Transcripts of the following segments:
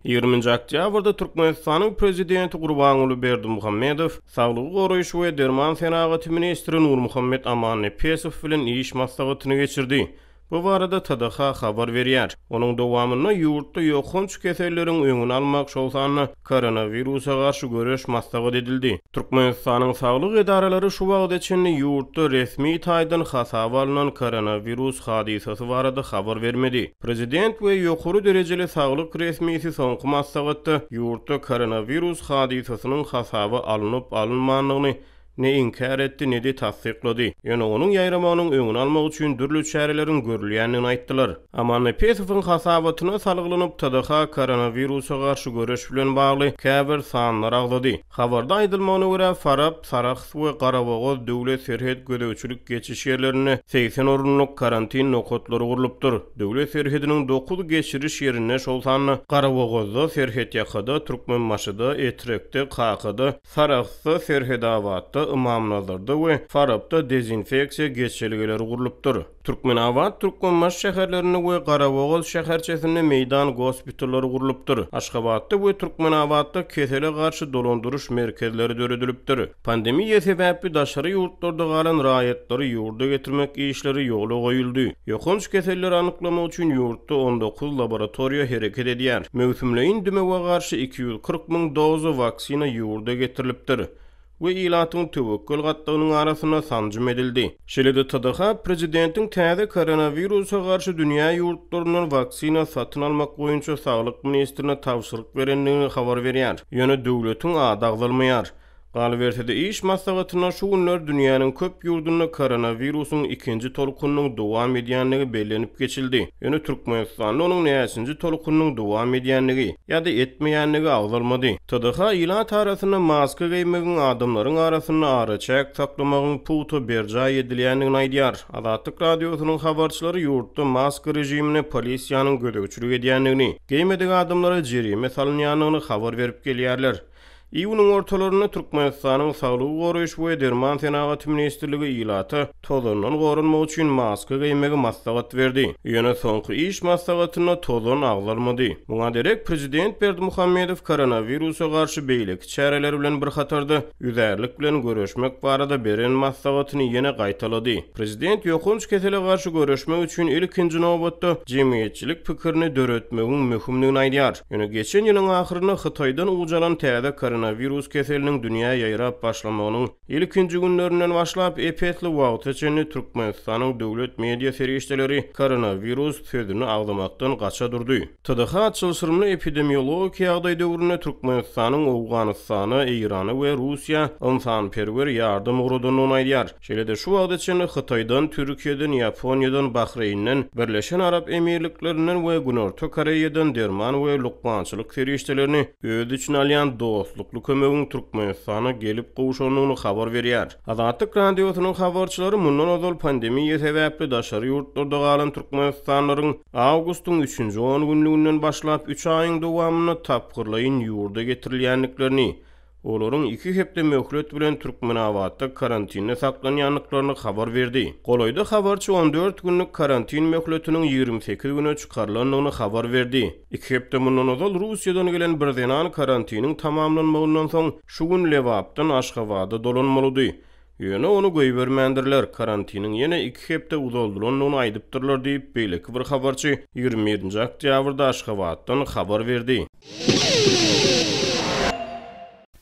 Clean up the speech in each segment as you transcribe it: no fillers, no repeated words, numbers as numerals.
Ýigriminji oktýabrda Türkmenistanyň Prezidenti Gurbanguly Berdimuhamedow saglygy goraýyş we derman senagaty ministri Nurmuhammet Amannepesow bilen iş maslahatyny geçirdi. Bu barada TDH habar berýär. Onuň dowamynda ýurtda ýokanç keselleriň öňüni almak, şol sanda koronawirusa garşy göreş maslahat edildi. Türkmenistanyň saglyk edaralary şu wagta çenli ýurtda resmi taýdan hasaba alnan koronawirus hadysasy barada habar bermedi. Prezident we ýokary derejeli saglyk resmisi soňky maslahatda ýurtda koronawirus hadysasynyň hasaba alnyp-alynmandygyny ne inkär etdi, ne-de tassyklady. Ýöne onuň ýaýramagynyň öňüni almak üçin dürli çäreleriň görülýändigini aýtdylar. Amannepesowyň hasabatyna salgylanyp, TDH koronawirusa garşy göreş bilen bagly käbir sanlary agzady. Habarda aýdylmagyna görä, Farap, Sarahs we Garabogaz döwlet serhet gözegçilik geçiş ýerlerinde 80 orunlyk karantin nokatlary gurlupdyr. Döwlet serhediniň dokuz geçiriş ýerinde, şol sanda Garabogazda, Serhetýakada, Türkmenbaşyda, Etrekde, Kakada, Sarahsda, Serhedabatda, Ymamnazarda we Farapda dezinfeksiýa geçelgeleri gurlupdyr. Türkmenabat, Türkmenbaşy şäherlerinde we Garabogaz şäherçesinde meýdan gospitallary gurlupdyr. Aşgabatda we Türkmenabatda kesele garşy dolandyryş merkezleri döredilipdir. Pandemiýa sebäpli daşary ýurtlarda galan raýatlary ýurda getirmek işleri ýola goýuldy. Ýokanç keselleri anyklamak üçin ýurtda 19 laboratoriýa hereket edýär. Möwsümleýin dümewe garşy 240 müň doza waksina ýurda getirilipdir we ilatyň töwekgel gatlagynyň arasynda sanjym edildi. Şeýle-de TDH prezidentiň täze koronawirusa garşy dünýä ýurtlaryndan waksina satyn almak boýunça saglyk ministrine tabşyryk berendigini habar berýär. Ýöne döwletiň ady agzalmaýar. Galyberse-de, iş maslahatynda şu günler dünýäniň köp ýurdunda koronawirusyň ikinji tolkunynyň dowam edýändigi bellenip geçildi. Ýöne Türkmenistanda onuň näçinji tolkunynyň dowam edýändigi ýa-da etmeýändigi agzalmady. TDH ilat arasynda maska geýmegiň, adamlaryň arasynda araçäk saklamagyň pugta berjaý edilýändigini aýdýar. Azatlyk Radiosynyň habarçylary ýurtda maska režimine polisiýanyň gözegçilik edýändigini, geýmedik adamlara jerime salynýandygyny habar berip gelýärler. Iýunyň ortalarynda Türkmenistanyň Saglygy goraýyş we derman senagaty ministrligi ilata tozandan goranmak üçin maska geýmegi maslahat berdi. Ýöne soňky iş maslahatynda tozan agzalmady. Muňa derek, prezident Berdimuhamedow koronawirusa garşy beýleki çäreler bilen bir hatarda, üzärlik bilen göreşmek barada beren maslahatyny ýene gaýtalady. Prezident ýokanç kesele garşy göreşmek üçin ilkinji nobatda jemgyýetçilik pikirini döretmegiň möhümdigini aýdýar. Ýöne geçen ýylyň ahyrynda Hytaýdan uç alan täze koronawirus keseliniň dünýä ýaýrap başlamagynyň ilkinji günlerinden başlap ep-esli wagta çenli Türkmenistanyň döwlet media serişdeleri koronawirus sözüni agzamakdan gaça durdy. TDH çylşyrymly epidemiologik ýagdaý döwründe Türkmenistanyň Owganystana, Eýrana we Russiýa ynsanperwer ýardam ugradandygyny aýdýar. Şeýle-de şu wagta çenli Hytaýdan, Türkiýeden, Ýaponiýadan, Bahreýnden, Birleşen Arap Emirliklerinden we Günorta Koreýadan derman we lukmançylyk serişdelerini öz içine alýan dostlukly kömegiň Türkmenistana gelip gowşandygyny habar berýär. Azatlyk Radiosynyň habarçylary mundan ozal pandemiýa sebäpli daşary ýurtlarda galan türkmenistanlylaryň awgustyň üçünji on günlüginden başlap üç aýyň dowamynda tapgyrlaýyn ýurda getirilýändiklerini, Olaryň iki hepde möhlet bilen Türkmenabatda karantinde saklanýandyklaryny habar berdi. Golaýda habarçy 14 günlük karantin möhletiniň 28 güne çykarylandygyny habar berdi. Iki hepde mundan ozal Russiýadan gelen bir zenan karantiniň tamamlanmagyndan soň şu gün Lebapdan Aşgabada dolanmalydy. Ýöne ony goýbermändirler, karantiniň ýene iki hepde uzaldylandygyny aýdypdyrlar diýip, beýleki bir habarçy 21-nji oktýabrda Aşgabatdan habar berdi.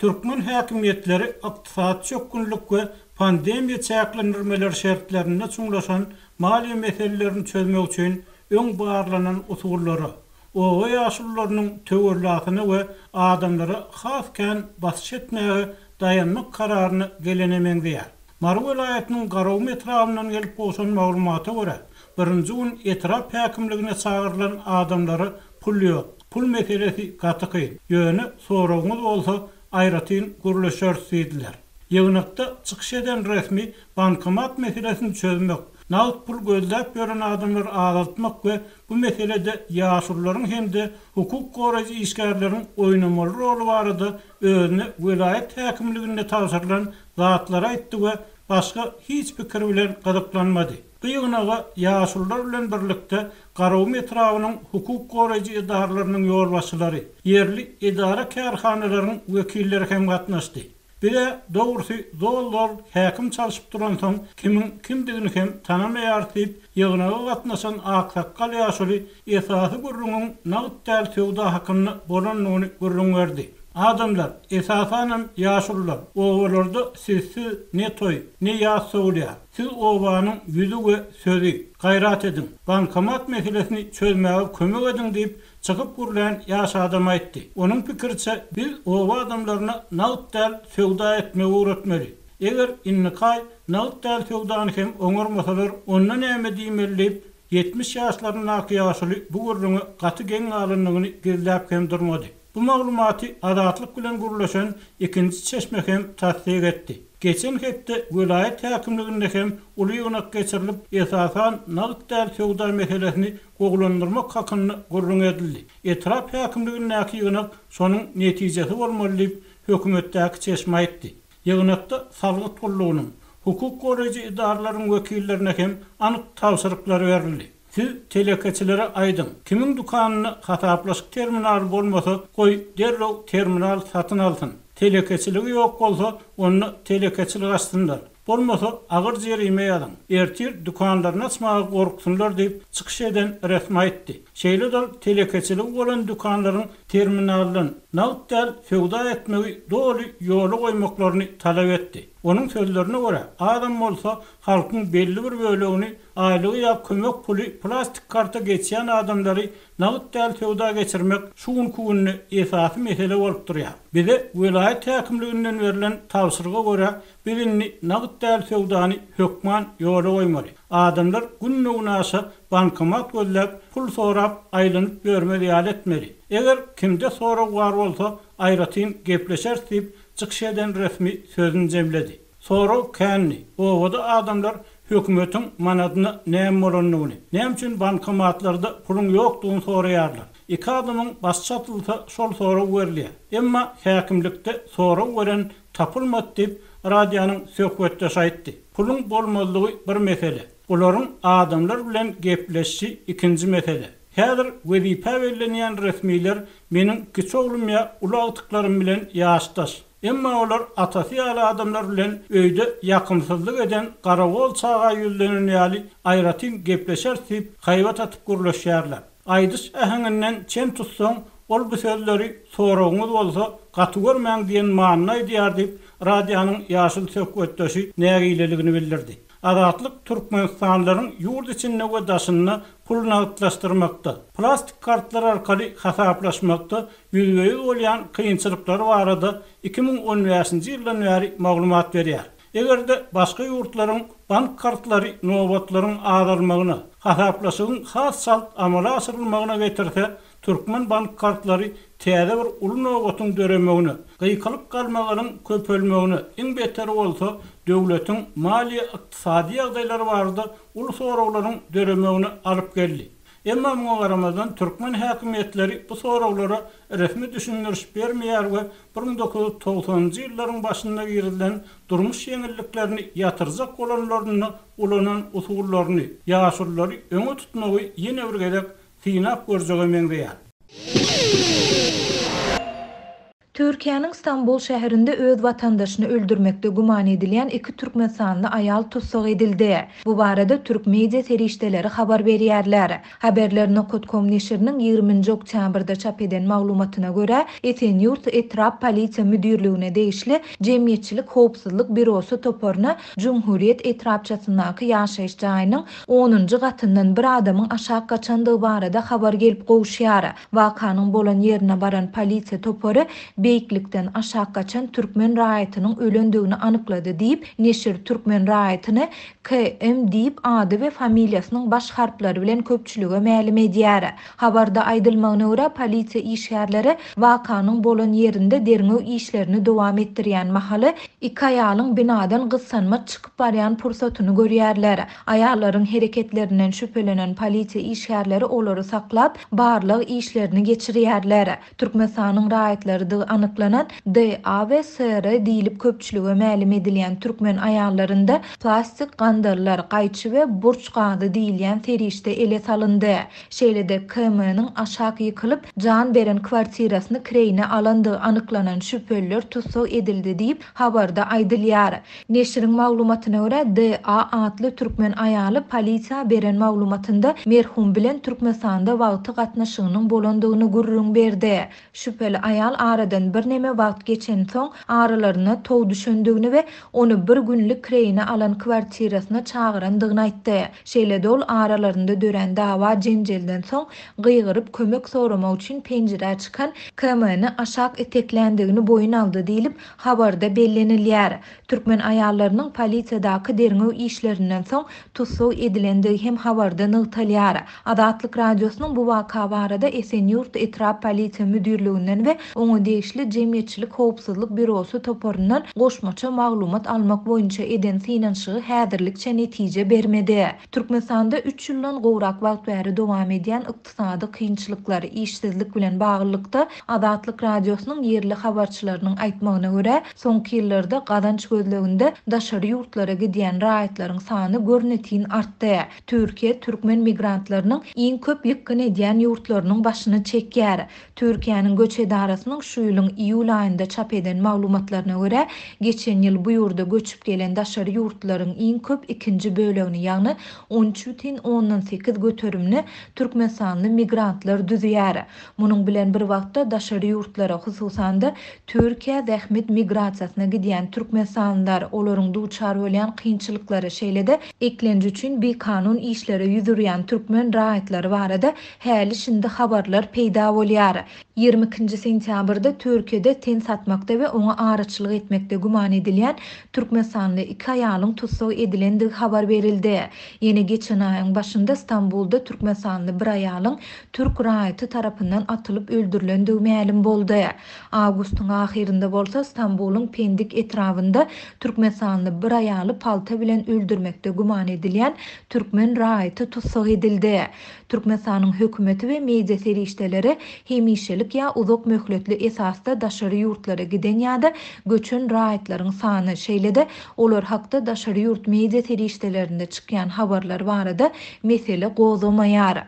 Türkmen häkimiýetleri ykdysady çökgünlik we pandemiýa çäklendirmeleri şertlerinde çuňlaşan maliýe meselelerini çözmek üçin öň barlanan usullara, oba ýaşulularynyň töwellasyna we adamlara has kän basyş etmäge daýanmak kararyna gelene meňzeýär. Mary welaýatynyň Garagum etrabyndan gelip gowşan maglumata görä, birinji gün etrap häkimligine çagyrylan adamlara pul ýok, pul meselesi gaty kyn, ýöne soragyňyz bolsa aýratyn gürleşeris diýdiler. Ýygnakda çykyş eden resmi bankomat meselesini çözmek, nagt pul gözläp ýören adamlary azaltmak we bu meselede ýaşulularyň hem-de hukuk goraýjy işgärleriň oýnamaly roly barada özüne welaýat häkimliginde tabşyrylan zatlary aýtdy we. başga hiç pikir bilen gyzyklanmady. Bu ýygnaga ýaşulular bilen birlikde Garagum etrabynyň hukuk goraýjy edaralarynyň ýolbaşçylary, ýerli edara-kärhanalaryň wekilleri hem gatnaşdy. Biz-ä dogrusy zol-zol häkim çalşyp duransoň kimiň kimdigini hem tanamaýarys diýip, ýygnaga gatnaşan aksakgal ýaşuly esasy gürrüňiň nagt däl söwda hakynda bolandygyny gürrüň berdi. Adamlar, esasanam ýaşulular, obalarda sizsiz ne toý, ne ýas sowulýar. Siz obanyň ýüzi we sözi. Gaýrat ediň, bankomat meselesini çözmäge kömek ediň diýip, çykyp gürlän ýaş adam aýtdy. Onuň pikiriçe, biz oba adamlaryna nagt däl söwda etmegi öwretmeli. Eger indiki aý nagt däl söwdany hem oňarmasalar, onda näme diýmeli diýip, 70 ýaşlaryndaky ýaşuly bu gürrüňe gaty geň galandygyny gizläp hem durmady. Bu maglumaty Azatlyk bilen gürleşen ikinji çeşme hem tassyk etdi. Geçen hepde welaýat häkimliginde hem uly ýygnak geçirilip, esasan nagt däl söwda meselesini gowulandyrmak hakynda gürrüň edildi. Etrap häkimligindäki ýygnak şonuň netijesi bolmaly diýip, hökümetdäki çeşme aýtdy. Ýygnakda salgyt gullugynyň, hukuk goraýjy edaralaryň wekillerine hem anyk tabşyryklar berildi. Siz telekeçilere aýdyň, kimiň dükanynda hasaplaşyk terminaly bolmasa, goý, derrew terminal satyn alsyn. Telekeçiligi ýok bolsa, onda telekeçilik açsynlar. Bolmasa, agyr jerime ýazyň. Ertir dükanlaryny açmaga gorksynlar diýip, çykyş eden resmi aýtdy. Şeýle-de ol telekeçiligi bolan dükanlaryň terminaldan nagt däl söwda etmegi doly ýola goýmaklaryny talap etdi. Onuň sözlerine görä, azam bolsa, halkyň belli bir bölegini aýlygy ýa kömek puly plastik karta geçýän adamlary nagt däl söwda geçirmek şu günki günde esasy mesele bolup durýar. Bize welaýat häkimliginden berlen tabşyryga görä, biz indi nagt däl söwdany hökman ýola goýmaly. Adamlar günde-günaşa bankomat gözläp, pul sorap aýlanyp ýörmez ýaly etmeli. Eger kimde sorag bar bolsa, aýratyn gepleşeris diýip, çykyş eden resmi sözüni jemledi. Sorag kändi. Obada adamlar hökümetiň manadyna näme bolandygyny, näme üçin bankomatlarda puluň ýokdugyny soraýarlar. Iki adamyň başy çatylsa şol sorag berilýär. Emma häkimlikde sorag beren tapylmady diýip, radionyň söhbetdeşi aýtdy. Puluň bolmazlygy bir mesele. Olaryň adamlar bilen gepleşişi ikinji mesele. Häzir wezipä bellenýän resmiler meniň kiçi oglum ýa uly agtyklarym bilen ýaşdaş. Emma olar atasy ýaly adamlar bilen öýde ýakymsyzlyk eden garagol çaga ýüzlenen ýaly aýratyn gepleşeris diýip haýbat atyp gürleşýärler. Aýdyş äheňinden çen tutsaň, ol bu sözleri soragyňyz bolsa, gaty görmäň diýen manyda aýdýar diýip, radionyň ýaşuly söhbetdeşi nägileligini bildirdi. Azatlyk türkmenistanlylaryň ýurt içinde we daşynda pul nagtlaşdyrmakda, plastik kartlar arkaly hasaplaşmakda ýüzbe-ýüz bolýan kynçylyklary barada 2015-nji ýyldan bäri maglumat berýär. Eger-de başga ýurtlaryň bank kartlary nobatlaryň azalmagyna, hasaplaşygyň has çalt amala aşyrylmagyna getirse, türkmen bank kartlary täze bir uly nobatyň döremegine, gykylyk-galmagalyň köpelmegine, iň beteri bolsa, döwletiň maliýe-ykdysady ýagdaýlary barada uly soraglaryň döremegine alyp geldi. Emma muňa garamazdan, türkmen häkimiýetleri bu soraglara resmi düşündiriş bermeýär we 1990-njy ýyllaryň başynda girizilen durmuş ýeňilliklerini ýatyrjak bolanlarynda ulanan usullaryny, ýaşululary öňe tutmagy ýene bir gezek synap görjege meňzeýär. Türkiýäniň Stambul şäherinde öz watandaşyny öldürmekde güman edilýän iki türkmenistanly aýal tussag edildi. Bu barada türk media serişdeleri habar berýärler. Haberler nokat kom neşiriniň ýigriminji oktýabrda çap eden maglumatyna görä, Esenýurt etrap polisiýa müdirligine degişli Jemgyýetçilik howpsuzlyk býurosy toparyna Jumhuriýet etrapçasyndaky ýaşaýyş jaýynyň onunjy gatyndan bir adamyň aşak gaçandygy barada habar gelip gowuşýar. Wakanyň bolan ýerine baran polisiýa topary beýiklikden aşak gaçan türkmen raýatynyň ölendigini anyklady diýip, neşir türkmen raýatyny KM diýip ady we familiýasynyň baş harplary bilen köpçülige mälim edýär. Habarda aýdylmagyna görä, polisiýa işgärleri wakanyň bolan ýerinde derňew işlerini dowam etdirýän mahaly, iki aýalyň binadan gyssanmaç çykyp barýan pursatyny görýärler. Aýallaryň hereketlerinden şübhelenen polisiýa işgärleri olary saklap, barlag işlerini geçirýärler. Türkmenistanyň raýatlarydygy. anyklanan DA we SR diýlip köpçülige mälim edilýän türkmen aýallarynda plastik gandallar, gaýçy we burç gazy diýilýän serişde ele salyndy. Şeýle-de KM-niň aşak ýykylyp, jan beren kwartirasyny kireýine alandygy anyklanan şübheliler tussag edildi diýip, habarda aýdylýar. Neşiriň maglumatyna görä, DA atly türkmen aýaly polisiýa beren maglumatynda merhum bilen Türkmenistanda wagty gatnaşygynyň bolandygyny gürrüň berdi. Şübheli aýal aradan birneme wagt geçensoň, aralaryna tow düşendigini we ony bir günlük kireýine alan kwartirasyna çagyrandygyny aýtdy. Şeýle-de ol aralarynda dörän dawa-jenjelden soň, gygyryp kömek soramak üçin penjirä çykan KM-ni aşak itekländigini boýun aldy diýlip, habarda bellenilýär. Türkmen aýallarynyň polisiýadaky derňew işlerinden soň tussag edilendigi hem habarda nygtalýar. Azatlyk Radiosynyň bu waka barada Esenýurt etrap polisiýa müdirliginden we oňa degişli Jemgyýetçilik howpsuzlyk býurosy toparyndan goşmaça maglumat almak boýunça eden synanyşygy häzirlikçe netije bermedi. Türkmenistanda üç ýyldan gowrak wagt bäri dowam edýän ykdysady kynçylyklar, işsizlik bilen baglylykda, Azatlyk Radiosynyň ýerli habarçylarynyň aýtmagyna görä, soňky ýyllarda gazanç gözleginde daşary ýurtlara gidýän raýatlaryň sany görnetin artdy. Türkiýe türkmen migrantlarynyň iň köp ýykgyn edýän ýurtlarynyň başyny çekýär. Türkiýäniň göç edarasynyň şu ýylyň iýul aýynda çap eden maglumatlaryna görä, geçen ýyl bu ýurda göçüp gelen daşary ýurtlylaryň iň köp ikinji bölegini, ýagny 13,8 göterimini türkmenistanly migrantlar düzýär. Munuň bilen bir wagtda, daşary ýurtlara, hususan-da, Türkiýä zähmet migrasiýasyna gidýän türkmenistanlylar, olaryň duçar bolýan kynçylyklary, şeýle-de eklenç üçin bikanun işlere ýüz urýan türkmen raýatlary barada häli-şindi habarlar peýda bolýar. 22-nji sentýabrda Türkiýede ten satmakda we oňa araçylyk etmekde güman edilýän türkmenistanly iki aýalyň tussag edilendigi habar berildi. Ýene geçen aýyň başynda Stambulda türkmenistanly bir aýalyň türk raýaty tarapyndan atylyp öldürilendigi mälim boldy. Awgustyň ahyrynda bolsa Stambulyň Pendik etrabynda türkmenistanly bir aýaly palta bilen öldürmekde güman edilýän türkmen raýaty tussag edildi. Türkmenistanyň hökümeti we media serişdeleri hemişelik ýa uzak möhletli esasda daşary ýurtlara giden ýa-da göçen raýatlaryň sany, şeýle-de olar hakda daşary ýurt media serişdelerinde çykýan habarlar barada mesele gozgamaýar.